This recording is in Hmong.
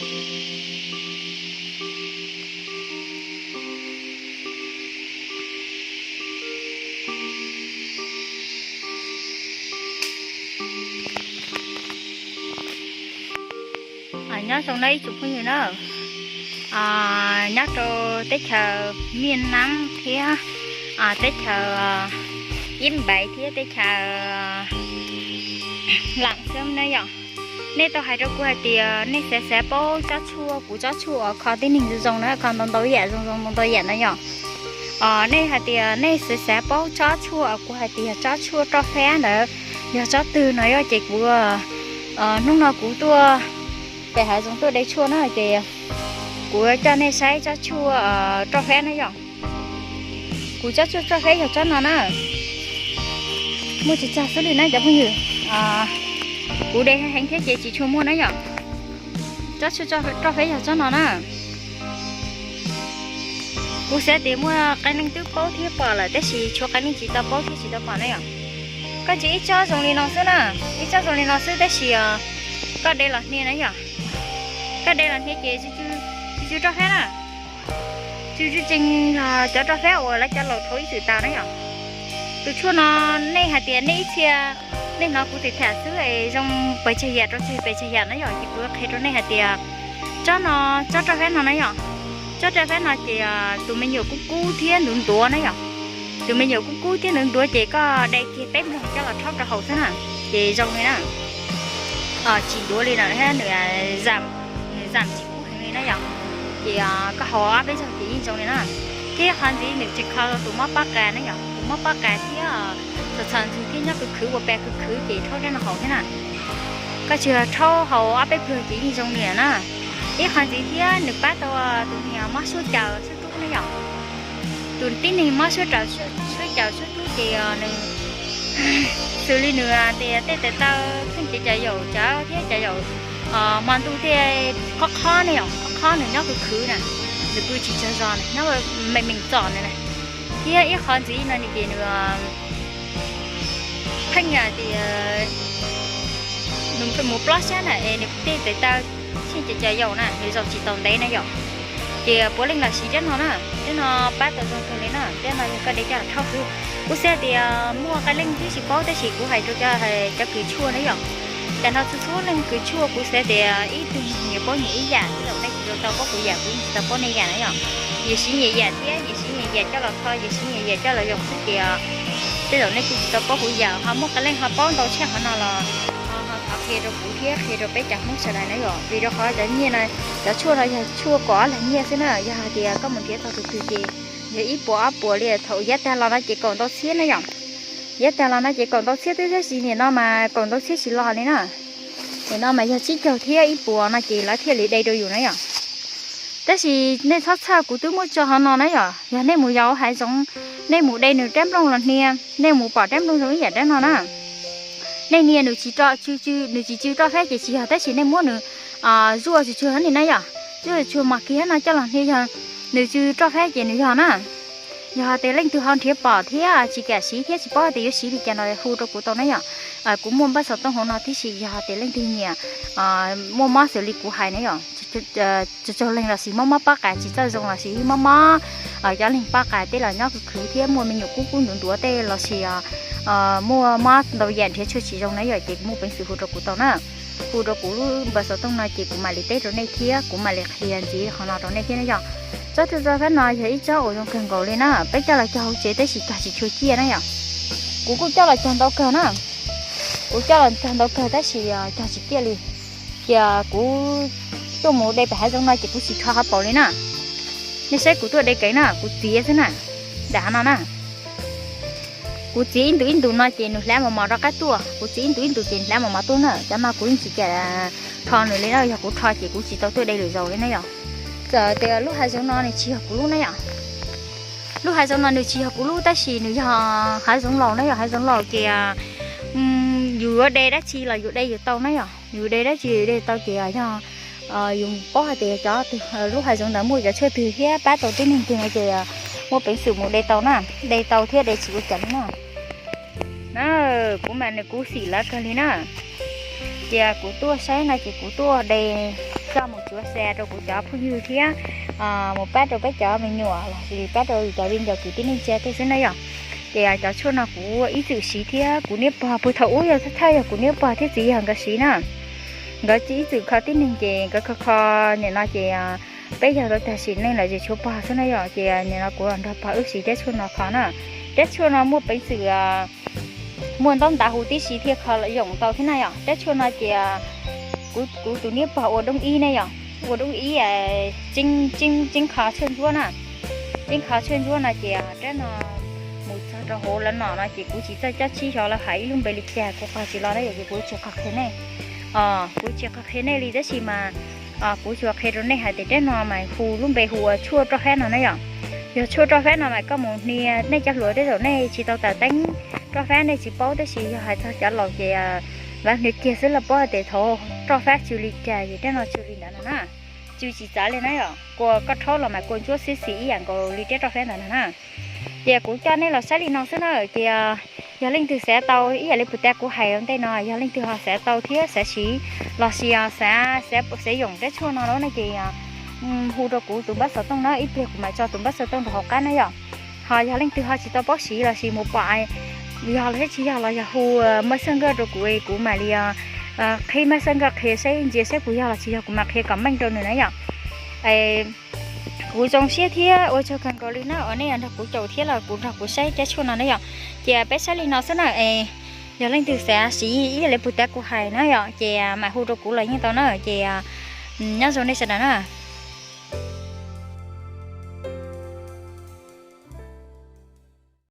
Nyob zoo nawb ib tsoom phooj ywg na, nyob rau teb chaws Miaj Nam thiab teb chaws Ib Npaiv thiab teb chaws Lam Xeeb na yom. Nej tau hais rau kuv hais tias nej xav xav paub tsob tshuaj, kuv tsob tshuaj uas kho tib neeg zoo zoo na, kho ntau ntau yam zoo zoo ntau ntau yam na yom. Nej hais tias nej xav xav paub tsob tshuaj uas kuv hais tias tsob tshuaj roj fab ntawd yog tsob twg no yom, ces kuv hnub no kuv tuaj pem hav zoov tuaj de tshuaj na, ces kuv coj nej saib tsob tshuaj roj fab na yom. Kuv tsob tshuaj roj fab yog tsob no na. Muaj tsis tsawg xwb li na cov phooj ywg. Kuv de heev thiab ces tsis tshua muaj na yom. Tsob tshuaj roj fab yog tsob no na. Kuv xav tias muaj qee leej twb paub thiab pom lawm tab sis tshuav qee leej tsis tau paub thiab tsis tau pom na yom. Koj tsis ib tsob zoo li no xwb na, ib tsob zoo li no xwb tab sis koj de los hnia na yom. Koj de los hnia ces tsw tsw roj fab na. Tsw tsw tsees yog cov roj fab uas lawv cov laus rhaub ib txwm tau na yom. Tus tshuaj no nej hais tias nej ib txhia nej hnov kuv tham tham xwb es zoo pes tsawg yam rau tsawg pes tsawg yam na yom, ces kuv qhia rau nej hais tias tsob no, tsob roj fab no na yom. Tsob roj fab no ces tus me nyuam kub kub thiab ntuav ntuav na yom. Tus me nyuam kub kub thiab ntuav ntuav ces koj de kiag peb nploog coj los rhaub rau haus xwb na, ces zoo li na. Tsis ntuav li no thiab nws zam, nws zam tsis kub heev li na yom. Ces koj haus ob peb zaug ces yeej zoo li na. Thiab qhov ntxiv nws tsis kho tus mob pob qa na yom, tus mob pob qa thiab txhom txhom ntxwg thiab nyob khwv khwv ua pa khwv khwv ces rhaub rab no haus thiab na. Koj tsis rhaub haus ob peb pluag ces yeej zoo li na. Ib qhov ntxiv thiab nws pab tau tus niag mob suab caws suab rub na yom. Tus tib neeg mob suab caws suab rub ces nws xws li nws tias tej tes taw, xeeb cev cov yaum cawv thiab cov yaum hmo ntuj tej qhob qhob ne yom, qhob qhob nws nyob khwv khwv na, nws pw tsis tsaug zog na, nyob meem meem txom na na. Thiab ib qhov ntxiv no nws ces nws pheej tias nws mus plob siab na es nws tej tes taw, xeeb cev cov yaum na nws zaum tsis tau ntev na yom. Ces puav leej los siv rab no na, rab no pab tau zoo kawg li na, rab no yog koj de coj los rhaub xwb. Kuv xav tias muaj qee leej twb tsis paub tab sis kuv hais rau cov kws tshuaj na yom. Cas no txhua txhua leej kws tshuaj kuv xav tias ib tug nyias paub nyias ib yam, tej zaum nej tsis tau paub kuv yam kuv yeej tsis tau paub nej yam na yom. Nyias siv nyias yam thiab nyias siv nyias yam coj los kho, nyias siv nyias yam coj los yoog xwb ces tej zaum nej kuj tsis tau paub kuv yam, ho muaj qee leej ho paub ntau tshaj qhov no los ho thov qhia rau kuv thiab qhia rau peb cov Hmoob sawv daws na yom. Vim rau qhov cov nyiaj no, cov tshuaj no yog tshuaj kaum ob lag nyiaj xwb na, yog hais tias koj mus nrhiav txog tus twg ces yog ib puas ob puas li, thaum yav tag los no ces kaum ntau txhiab na yom. Yav tag los no ces kaum ntau txhiab twb tab sis nim no mas kaum ntau txhiab tsis los li na. Nim no mas yog tsib caug thiab ib puas no ces lawv thiaj li de rau yus na yom. Tab sis nej txhob txhawj, kuv twb muab tso hauv no na yom, yog nej mus yos hauv zoov, nej mus de nws rab nplooj los hnia, nej mus pom rab nplooj zoo ib yam rab no na. Nej hnia nws tsis, nws tsis tsw roj fab ces tsis yog, tab sis nej muab nws zuaj tsuag tsuag li na yom, zuaj tsuag mas kiag no coj los hnia yog nws tsw roj fab ces nws yog na. Yog hais tias leej twg ho nrhiav pom thiab tsis kam siv thiab tsis paub tias yuav siv li cas no hu rau kuv tau na yom. Kuv muaj npawb xov tooj hauv no tib si, yog hais tias leej twg nyiam muaj mob xws li kuv hais na yom, tsaug tsaug leeg los sis mob mob pob qa tsis txawj zoo los sis mob mob cov leeg pob qa tej los nyob khwv khwv thiab muaj me nyuam kub kub ntuav ntuav tej los sis muaj mob ntau yam nrhiav tshuaj tsis zoo na yom, ces kuv muaj peev xwm hu rau kuv tau na. Hu rau kuv lub npawb xov tooj no ces kuv mam li teb rau nej thiab kuv mam li qhia ntxiv qhov no rau nej thiab na yom. Tsob tshuaj roj fab no yog ib tsob uas zoo kawg nkaus li na, peb coj los cog hauv tsev tab sis cog tsis tshua ciaj na yom. Kuv kuj coj los cog ntau kawg na, kuv coj los cog ntau kawg tab sis cog tsis ciaj li. Ces kuv tuaj mus de pem hav zoov no ces kuv tsis rho qhov paus li na. Nej saib kuv tuaj de kev na, kuv txiav xwb na, dam no na. Kuv txiav ib ntus ib ntus no ces nws hlav mos mos rov qab tuaj, kuv txiav ib ntus ib ntus ces nws hlav mos mos tuaj na. Cov no kuv yeej tsis kam rho nws li na, yog kuv rho ces kuv tsis tau tuaj de lwm zaus li na yom. Txawm tias lub hav zoov no nws tsis yog kuv lub na yom, lub hav zoov no nws tsis yog kuv lub tab sis nws yog hav zoov laus na yom, hav zoov laus ces yus yuav de dab tsi los yus de yus tau na yom, yus de dab tsi yus de tau ces yog yus paub hais tias cov lub hav zoov ntawd muaj cov tshuaj twg thiab pab tau tib neeg twg no ces muaj peev xwm mus de tau na, de tau thiab de tsis ua cas li na. Na, kuv mas nws kuv xim lawv kawg li na. Ces kuv tuaj saib no ces kuv tuaj de coj mus tsuav xa rau kuv cov phooj ywg thiab mus pab rau peb cov me nyuam los sis pab rau cov viv ncaus kwv tij neej tsa tej xwb na yom. Ces cov tshuaj no kuv ib txwm siv thiab kuv niam pog puag thaum ub yog thawj yog kuv niam pog thiab txiv yawg nkawd siv na. Nkawd ib txwm kho tib neeg ces nkawd kho kho nim no ces peb yawg rau tag sim neej lawm ces tshuav pog xwb na yom. Ces nim no kuv los nrog pog wb siv rab tshuaj no kho na. Rab tshuaj no muaj peev xwm muaj ntaub ntawv huv tib si thiaj kho yoom tau thiab na yom. Rab tshuaj no ces kuv tus niam pog ua doob ib ne yom, ua doob ib, tseeb kho tshuaj ntsuab na. Tseeb kho tshuaj ntsuab no ces rab no mus txog rau hauv lawv nom no ces kuv tsis txawj coj tsib xyov lawv hais ib lub npe li cas kuv qhia tsis los na yom, ces kuv tsis qhia nej. Kuv tsis qhia nej li tab sis mas kuv tsuas qhia rau nej hais tias rab no mas hu lub npe hu ua tshuaj roj fab no na yom. Yog tshuaj roj fab no mas koj mus hnia nej cov hluas tej zaum nej tsis tau tawm teeb roj fab nej tsis paub tab sis yog hais txog cov laus ces lawv hnia kiag xwb lawv paub tias thaum roj fab tsw li cas ces rab no tsw li ntawd no na. Tsw tsis txawv li na yom, kua koj rhaub los mas kua ntsuab xib xis ib yam nkaus li rab roj fab ntawd no na. Ces kuv coj nej los saib li no xwb na ces yog leej twg xav tau ib yam li puag ta kuv hais ua ntej no, yog leej twg ho xav tau thiab xav siv los sis xav yoom rab tshuaj no lawm no ces hu rau kuv tus npawb xov tooj na, ib pliag kuv mam tso tus npawb xov tooj rau hauv qab na yom. Ho yog leej twg ho tsis tau paub siv los sis mus pom yog los thiab tsis yog los yog hu Messenger rau kuv, kuv mam li qhib Messenger qhia saib ntsia saib puas yog los tsis yog kuv mam qhia comment rau nws na yom. Kuv zoo siab thiab ua tsaug kawg nkaus li na uas nej nrog kuv caum thiab los kuv nrog kuv saib rab tshuaj no na yom. Ces peb saib li no xwb na. Yog leej twg xav siv ib yam li puag ta kuv hais na yom ces mam hu rau kuv los yeej tau na ces nyob zoo nej sawv daws na.